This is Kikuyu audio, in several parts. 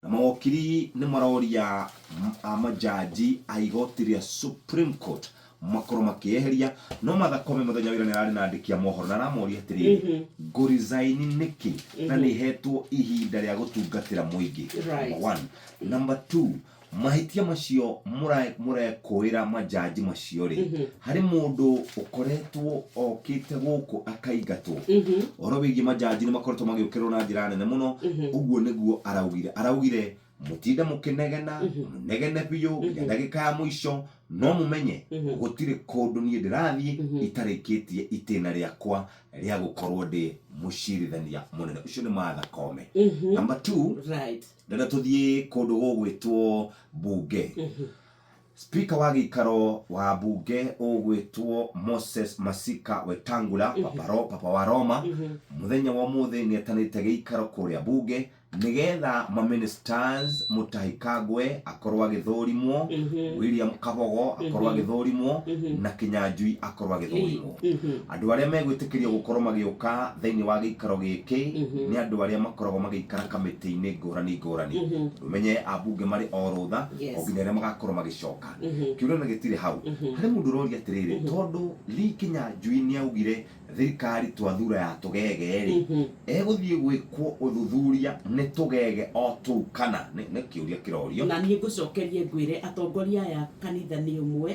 Na mawokiri nĩ maroria majaji a igoti rĩa Supreme Court makorwo makĩeheria no Martha Koome mũthenya wa ira nĩ ararĩ na andĩki a mohoro na aramoria atĩrĩrĩ, ngũrizaini nĩkĩ na nĩ hetwo ihinda rĩa gũtungatĩra mũingĩ? Number one. Number two, mahĩtia macio mũrekũĩra majaji macio rĩ, harĩ mũndũ ũkoretwo okĩte gũkũ akaingatwo? Ũhoro wĩgiĩ majaji nĩ makoretwo magĩũkĩrĩrwo na njĩra nene mũno. Ũguo nĩguo araugire. Araugire mũtinde mũkĩnegena, mũnegene biũ nginya ndagĩka ya mũico, no mũmenye gũtirĩ kũndũ niĩ ndĩrathiĩ itarĩkĩtie itĩna rĩakwa rĩa gũkorwo ndĩ mũcirithania mũnene. Ũcio nĩ Martha Koome. Number two, ndĩrenda tũthiĩ kũndũ gũgwĩtwo mbunge. Speaker wa gĩikaro wa mbunge ũgwĩtwo Moses Masika Wetangula, Papa wa Roma, mũthenya wa ũmũthĩ nĩ etanĩte gĩikaro kũrĩa mbunge nĩgetha ma ministers Mutahi Kagwe akorwo agĩthũrimwo, William Kabogo akorwo agĩthũrimwo, na Kinyanjui akorwo agĩthũrimwo. Andũ arĩa megwĩtĩkĩrio gũkorwo magĩũka thĩinĩ wa gĩikaro gĩkĩ nĩ andũ arĩa makoragwo magĩikara kamĩtĩ-inĩ ngũrani ngũrani. Ũmenye ambunge marĩ o rũtha o nginya rĩrĩa magakorwo magĩcoka. Kĩũria na gĩtirĩ hau. Harĩ mũndũ ũroria atĩrĩrĩ, tondũ Lee Kinyanjui nĩ augire thirikari twathura ya tũgege-rĩ, egũthiĩ gwĩkwo ũthuthuria nĩ tũgege o tũu kana? Nĩ kĩũria kĩrorio. Na niĩ ngũcokerie ngwĩre atongoria aya kanitha nĩ ũmwe,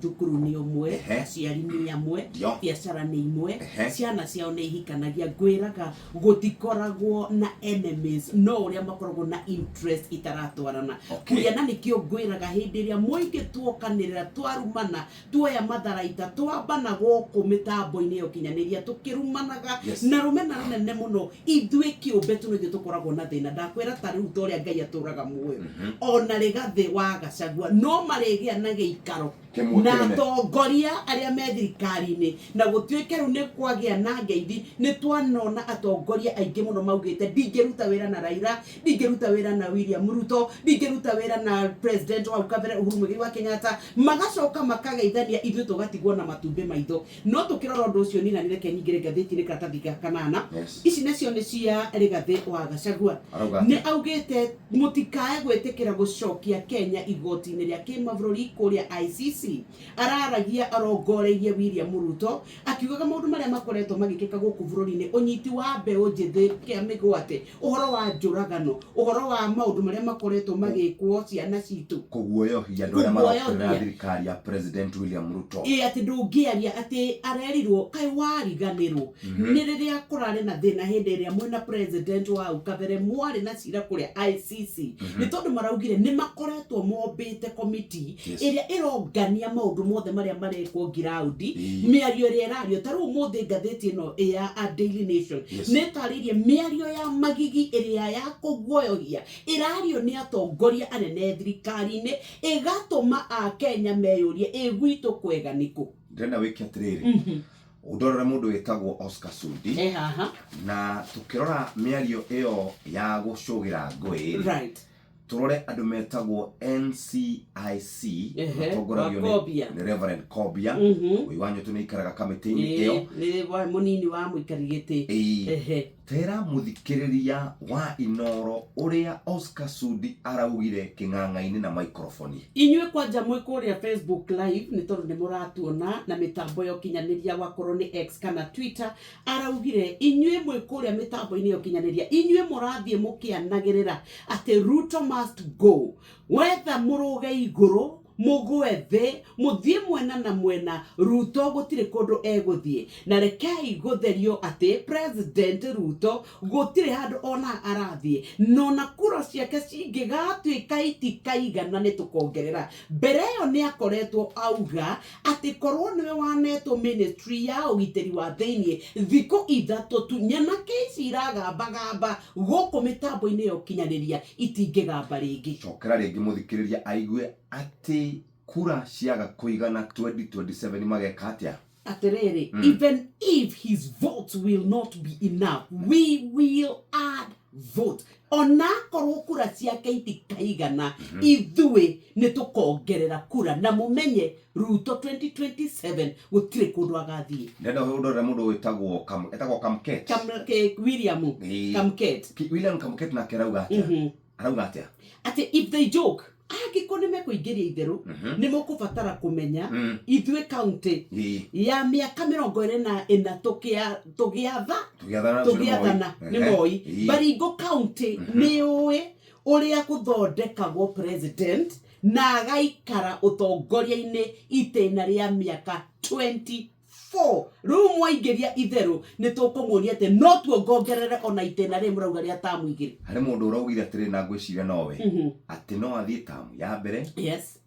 thukuru nĩ ũmwe, aciari nĩ amwe, biacara nĩ imwe, ciana ciao nĩ ihikanagia. Ngwĩraga gũtikoragwo na enemies, no ũrĩa makoragwo na interest itaratwarana. Kuria na nĩkĩo ngwĩraga hĩndĩ ĩrĩa mũingĩ tuokanĩrĩra, twarumana, tuoya matharaita, twambana gũkũ mĩtambo-inĩ ya ũkinyanĩria tũkĩrumanaga na rũmena rũnene mũno, ithuĩ kĩũmbe tu nĩithuĩ tũkoragwo na thĩna. Ndakwĩra ta rĩu ta ũrĩa Ngai atũraga muoyo, ona Rigathĩ wa Gachagua no marĩgĩa na gĩikaro kĩmwe na kĩnene. Atongoria arĩa me thirikari-inĩ, na gũtuĩke rĩu nĩ kwagĩa na ngeithi. Nĩ twanona atongoria aingĩ mũno maugĩte ndingĩruta wĩra na Raila, ndingĩruta wĩra na William Ruto, ndingĩruta wĩra na president wa hau kabere Uhuru Muigai wa Kenyatta, magacoka makageithania, ithuĩ tũgatigwo na matumbĩ maitho. No tũkĩrora ũndũ ũcio, nina nĩ reke nyingĩre ngathĩti-inĩ karatathi ga kanana. Ici nacio nĩ cia Rigathĩ wa Gachagua. Arauga Nĩ atĩa? augĩte mũtikae gwĩtĩkĩra gũcokia Kenya igoti-inĩ rĩa kĩmabũrũri kũrĩa ICC. Araragia arongoreirie William Ruto akiugaga maũndũ marĩa makoretwo magĩkĩka gũkũ bũrũri-inĩ, ũnyiti wa mbeũ njĩthĩ kĩa mĩgwate, ũhoro wa njũragano, ũhoro wa maũndũ marĩa makoretwo magĩkwo ciana citũ. Kũguoyohia andũ arĩa marokĩrĩra Kũguoyohia. thirikari ya President William Ruto. Ĩ atĩ ndũngĩaria atĩ arerirwo kaĩ wariganĩrwo nĩ rĩrĩa kũrarĩ na thĩna hĩndĩ ĩrĩa mwĩna president wa hau kabere mwarĩ na cira kũrĩa ICC, nĩ tondũ maraugire nĩ makoretwo mombĩte komiti ĩrĩa ĩrongania maũndũ mothe marĩa marekwo ngiraundi, mĩario ĩrĩa ĩrario. Ta rĩu ũmũthĩ ngathĩti ĩno ya a Daily Nation nĩ ĩtarĩirie mĩario ya magigi ĩrĩa ya kũguoyohia ĩrario nĩ atongoria anene thirikari-inĩ, ĩgatũma Akenya meyũrie ĩ gwitũ kwega nĩkũ? Ndĩrenda wĩke atĩrĩrĩ, ũndorere mũndũ wĩtagwo Oscar Sudi. E haha. Na tũkĩrora mĩario ĩyo ya gũcũgĩra ngũĩ rĩ, tũrore andũ metagwo NCIC, matongoragio wa Kobia. Nĩ Reverend Kobia. Ũyũ wa Nyũtũ nĩ aikaraga kamĩtĩ-inĩ ĩyo. Nĩ wa mũnini wa mũikari gĩtĩ. Tera mũthikĩrĩria wa Inoro ũrĩa Oscar Sudi araugire kĩng'ang'a-inĩ na maikroboni. Inyuĩ kwanja mwĩ kũrĩa Facebook Live, nĩ tondũ nĩ mũratuona na mĩtambo ya ũkinyanĩria, wakorwo nĩ X kana Twitter, araugire inyuĩ mwĩ kũrĩa mĩtambo-inĩ ya ũkinyanĩria, inyuĩ mũrathiĩ mũkĩanagĩrĩra atĩ Ruto must go, wetha mũrũge igũrũ mũgwe thĩ, mũthiĩ mwena na mwena, Ruto gũtirĩ kũndũ egũthiĩ. Na rekei gũtherio atĩ President Ruto gũtirĩ handũ ona arathiĩ, na ona kura ciake cingĩgatuĩka itikaigana nĩ tũkongerera. Mbere ĩyo nĩ akoretwo auga atĩ korwo nĩwe wanetwo ministry ya ũgitĩri wa thĩinĩ thikũ 3 tu, nyanake ici iragambagamba gũkũ mĩtambo-inĩ ya ũkinyanĩria itingĩgamba rĩngĩ. Cokera rĩngĩ mũthikĩrĩria aigue atĩ kura ciaga kũigana 2027 mageka atĩa? Atĩrĩrĩ, even if his votes will not be enough, we will add vote. Onakorwo kura ciake itikaigana, ithuĩ nĩ tũkongerera kura, na mũmenye Ruto 2027 gũtirĩ kũndũ agathiĩ. Ndĩrenda ũndorere mũndũ wĩtagwo Kam, etagwo Kamket. William Kamket. William Kamket nake arauga atĩa? Arauga atĩa? Atĩ if they joke, angĩkorwo nĩ mekũingĩria itherũ, nĩ mũkũbatara kũmenya ithuĩ kaunti ya mĩaka 24 tũgĩatha Tũgĩathana ũcio nĩ Moi. Tũgĩathana nĩ Moi. Baringo County nĩ ũĩ ũrĩa gũthondekagwo president na agaikara ũtongoria-inĩ itĩna rĩa mĩaka 24. Rĩu mwaingĩria itherũ, nĩ tũkũmuonia atĩ no tuongongerere ona itĩna rĩrĩ mũrauga rĩa tamu 2. Harĩ mũndũ ũraugire atĩrĩ, na ngwĩciria nowe, atĩ no athiĩ tamu ya mbere,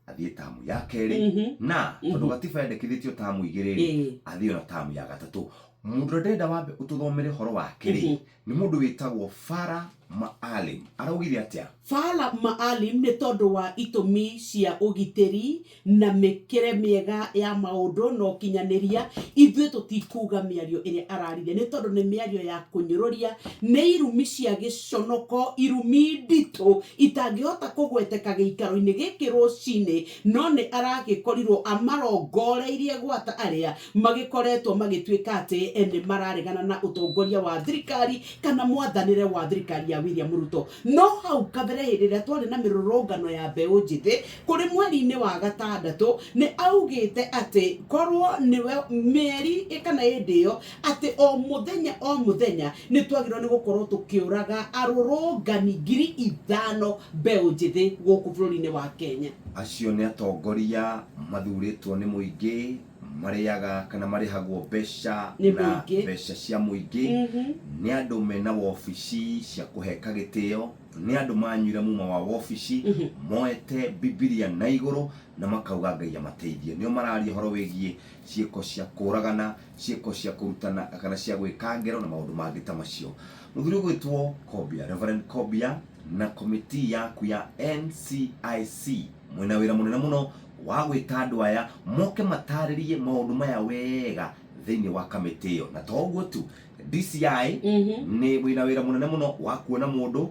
athiĩ tamu ya kerĩ, na tondũ gatiba yandĩkithĩtio tamu 2 rĩ, athiĩ ona tamu ya gatatũ. Mũndũ ũrĩa ndĩrenda wambe ũtũthomere ũhoro wake rĩ, nĩ mũndũ wĩtagwo Farah Maalim. Araugire atĩa? Farah Maalim, nĩ tondũ wa itũmi cia ũgitĩri na mĩkĩre mĩega ya maũndũ na ũkinyanĩria, ithuĩ tũtikuga mĩario ĩrĩa araririe, nĩ tondũ nĩ mĩario ya kũnyũrũria, nĩ irumi cia gĩconoko, irumi nditũ itangĩhota kũgweteka gĩikaro-inĩ gĩkĩ rũcinĩ, no nĩ aragĩkorirwo amarongoreirie gwata arĩa magĩkoretwo magĩtuĩka atĩ nĩ mararegana na ũtongoria wa thirikari kana mwathanĩre wa thirikari ya William Ruto. No hau kabere, hĩndĩ ĩrĩa twarĩ na mĩrũrũngano ya mbeũ njĩthĩ kũrĩ mweri-inĩ wa gatandatũ, nĩ augĩte atĩ korwo nĩwe mĩeri kana hĩndĩ ĩyo, atĩ o mũthenya o mũthenya nĩ twagĩrĩirwo nĩ gũkorwo tũkĩũraga arũrũngani 5,000 mbeũ njĩthĩ gũkũ bũrũri-inĩ wa Kenya. Acio nĩ atongoria mathurĩtwo nĩ mũingĩ, marĩaga kana marĩhagwo mbeca nĩ na mũingĩ. Mbeca cia mũingĩ. Nĩ andũ mena wobici cia kũheka gĩtĩo, nĩ andũ manyuire muma wa wobici, moete Bibilia na igũrũ na makauga Ngai amateithie. Nĩo mararia ũhoro wĩgiĩ ciĩko cia kũragana, ciĩko cia kũrutana kana cia gwĩka ngero na maũndũ mangĩ ta macio. Mũthuri ũgwĩtwo Kobia, Reverend Kobia, na komiti yaku ya NCIC, mwĩna wĩra mũnene mũno wa gwĩta andũ aya moke matarĩrie maũndũ maya wega thĩinĩ wa kamĩtĩ ĩyo. Na to ũguo tu, DCI, nĩ wĩna wĩra mũnene mũno wa kuona mũndũ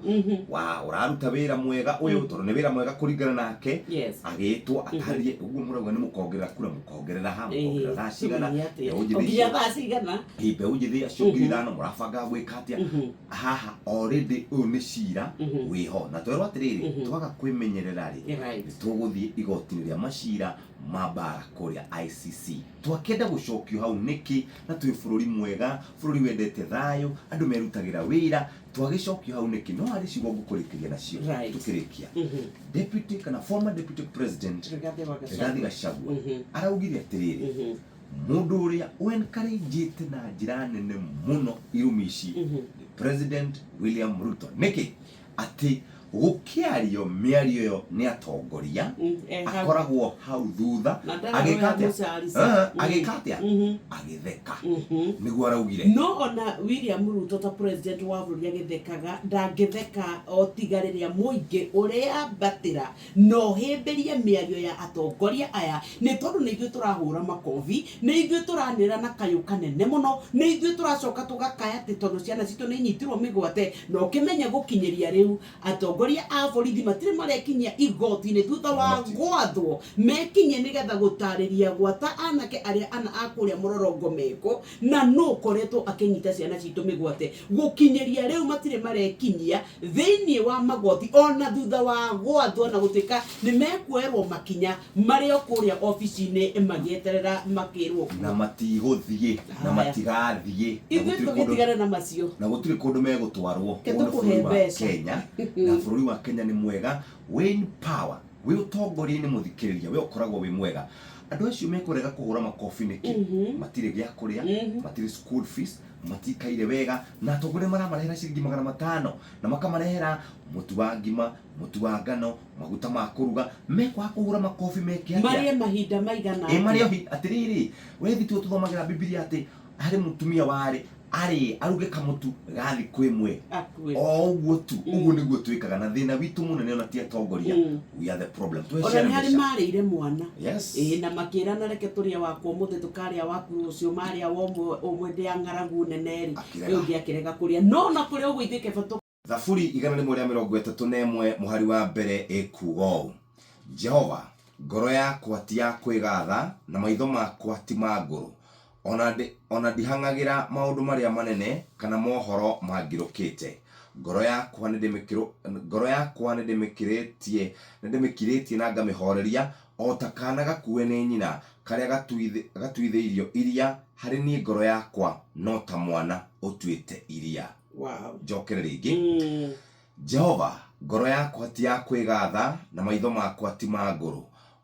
wa ũraruta wĩra mwega ũyũ, tondũ nĩ wĩra mwega kũringana nake, agĩtwo atarĩrie ũguo mũrauga nĩ mũkongerera kura, mũkongerera ha, mũkongerera thaa cigana, mbeũ njĩthĩ nginya icio thaa cigana? Ĩ, mbeũ njĩthĩ acio 5,000 mũrabanga gwĩka atĩa haha? Already ũyũ nĩ cira wĩho, na twerwo atĩrĩrĩ, twaga kwĩmenyerera rĩ, nĩ tũgũthiĩ igoti-inĩ rĩa macira ma mbara kũrĩa ICC. Twakĩenda gũcokio hau nĩkĩ, na twĩ bũrũri mwega, bũrũri wendete thayũ, andũ merutagĩra wĩra, twagĩcokio hau nĩkĩ? No harĩ ciugo ngũkũrĩkĩria nacio. Tũkĩrĩkia, deputy kana former deputy president Rigathi wa Gachagua. Rigathi Gachagua araugire atĩrĩrĩ, mũndũ ũrĩa wenkarĩnjĩte na njĩra nene mũno irumi ici nĩ President William Ruto. Nĩkĩ? Atĩ gũkĩario mĩario ĩyo nĩ atongoria, hau. Akoragwo hau thutha Na ndarahoya agĩka atĩa? mũcarica. Agĩka atĩa? Agĩtheka, nĩguo araugire. No ona William Ruto ta president wa bũrũri agĩthekaga, ndangĩtheka o tiga rĩrĩa mũingĩ ũrĩambatĩra na ũhĩmbĩrie mĩario ya atongoria aya, nĩ tondũ nĩ ithuĩ tũrahũra makobi, nĩ ithuĩ tũranĩrĩra na kayũ kanene mũno, nĩ ithuĩ tũracoka tũgakaya atĩ tondũ ciana citũ nĩ inyitirwo mĩgwate. Na ũkĩmenye gũkinyĩria rĩu atongoria a borithi matirĩ marekinyia igoti-inĩ thutha wa gwathwo mekinye nĩgetha gũtarĩria gwata anake arĩa ana a kũrĩa mũrorongo meko na nũ ũkoretwo akĩnyita ciana citũ mĩgwate. Gũkinyĩria rĩu matirĩ marekinyia thĩinĩ wa magoti ona thutha wa gwathwo, na gũtuĩka nĩ mekuoerwo makinya marĩ o kũrĩa obici-inĩ magĩeterera makĩrwo. Na matigũthiĩ na Haya. matigathiĩ na ithuĩ gũtirĩ kũndũ tũgĩtigane na macio. Na gũtirĩ kũndũ megũtwarwo. Ke Ũyũ nĩ tũkũhe bũrũri wa mbeca. Kenya, na bũrũri wa Kenya nĩ mwega wĩ power, wĩ ũtongoria-inĩ. Mũthikĩrĩria, we ũkoragwo wĩ mwega. Andũ acio mekũrega kũhũra makobi nĩkĩ? Matirĩ gĩa kũrĩa, matirĩ school fees, matikaire wega, na atongoria maramarehera ciringi 500 na makamarehera mũtu wa ngima, mũtu wa ngano, maguta ma kũruga. Mekwaga kũhũra makobi meke atĩa? Marĩe mahinda maigana Ĩ atĩa? Marĩa atĩrĩrĩ, we thituo tũthomagĩra Bibilia atĩ harĩ mũtumia warĩ arĩ aruge kamũtu ga thikũ 1 akue. O ũguo tu, ũguo nĩguo twĩkaga, na thĩna witũ mũnene ona ti atongoria. We are the problem. Tũhe ona ciana nĩ harĩ mbeca. marĩire mwana. Ĩĩ, na makĩrana, reke tũrĩe wakwa ũmũthĩ, tũkarĩa waku rũciũ. Marĩa wa ũmwe ũmwe ndĩ ya ng'aragu nene rĩ, Akĩrega. ũyũ ũngĩ akĩrega kũrĩa. No ona kũrĩ ũguo, ithuĩ keba Thaburi 131 mũhari wa mbere ĩkuuga ũũ: Jehova, ngoro yakwa ti ya kwĩgatha, na maitho makwa ti ma ngũrũ, ona ndihang'agĩra maũndũ marĩa manene kana mohoro mangirũkĩte. Ngoro yakwa nĩndĩmĩkĩrũ ngoro yakwa nĩndĩmĩkĩrĩtie nĩndĩmĩkirĩtie na ngamĩhoreria o ta kaana gakue nĩ nyina karĩa gatuithĩ gatuithĩirio iria harĩ niĩ ngoro yakwa no ta mwana ũtuĩte iria. Wow. Njokere rĩngĩ. Jehova, ngoro yakwa ti ya kwĩgatha, na maitho makwa ti ma ngũrũ,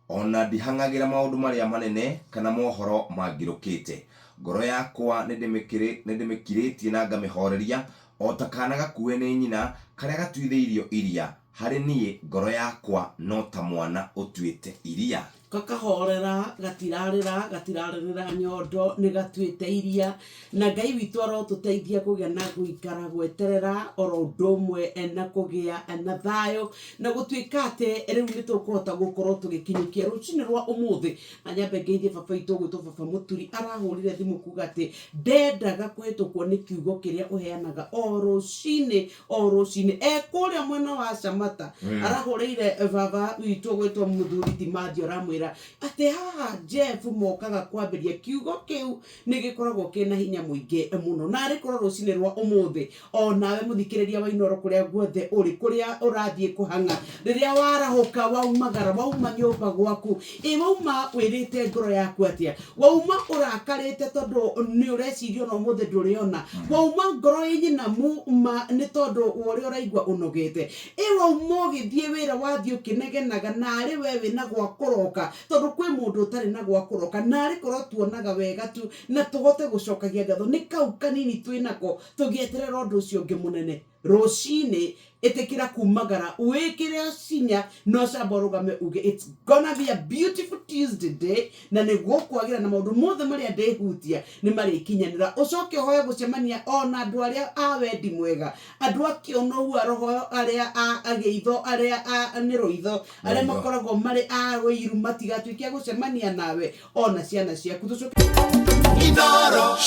o na ndihang'agĩra maũndũ marĩa manene kana mohoro mangirũkĩte. Ngoro yakwa nĩndĩmĩkirĩtie na ngamĩhoreria, o ta kaana gakue nĩ nyina, karĩa gatuithĩirio iria, harĩ niĩ ngoro yakwa no ta mwana ũtuĩte iria. Gakahorera, gatirarĩra, gatirarĩrĩra nyondo, nĩ gatuĩte iria. Na Ngai witũ arotũteithia kũgĩa na gũikara gweterera oro ũndũ ũmwe na kũgĩa na thayũ, na gũtuĩka atĩ rĩu nĩ tũkũhota gũkorwo tũgĩkinyũkia rũcinĩ rwa ũmũthĩ. Na nyambe ngeithie baba witũ ũgwĩtwo baba Mũturi, arahũrire thimũ kuga atĩ ndendaga kũhĩtũkwo nĩ kiugo kĩrĩa ũheanaga o rũcinĩ o rũcinĩ e kũrĩa mwena wa Camata. Arahũrĩire baba witũ ũgwĩtwo mũthuri Timathio, aramwĩra atĩ haha Jeff mokaga kwambĩria kiugo kĩu nĩ gĩkoragwo kĩna hinya mũingĩ mũno. Na arĩ korwo rũcinĩ rwa ũmũthĩ o nawe mũthikĩrĩria wa Inooro kũrĩa guothe ũrĩ, kũrĩa ũrathiĩ kũhang'a, rĩrĩa warahũka waumagara wauma nyũmba gwaku, ĩ wauma wĩrĩte ngoro yaku atĩa? Wauma ũrakarĩte tondũ nĩ ũreciria ona ũmũthĩ ndũrĩona? Wauma ngoro ĩ nyinamu ma nĩ tondũ wa ũrĩa ũraigua ũnogete? Ĩ wauma ũgĩthiĩ wĩra wathiĩ ũkĩnegenaga narĩ we wĩna gwa kũroka, tondũ kwĩ mũndũ ũtarĩ na gwa kũroka? Narĩ korwo tuonaga wega tu na tũhote gũcokagia ngatho nĩ kau kanini twĩnako tũgĩeterera ũndũ ũcio ũngĩ mũnene. Rũcinĩ ĩtĩkĩra kumagara wĩkĩre cinya na ũcamba ũrũgame uge it's gonna be a beautiful Tuesday day, na nĩ gũkwagĩra na maũndũ mothe marĩa ndĩhutia nĩ marĩkinyanĩra. Ũcoke ũhoe gũcemania ona andũ arĩa a wendi mwega, andũ a kĩonohu a roho, arĩa a agĩitho, arĩa a nĩ rũitho, arĩa makoragwo marĩ a ũiru matigatuĩke a gũcemania nawe ona ciana ciaku. Tũcoke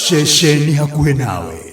Ceceni hakuhĩ nawe.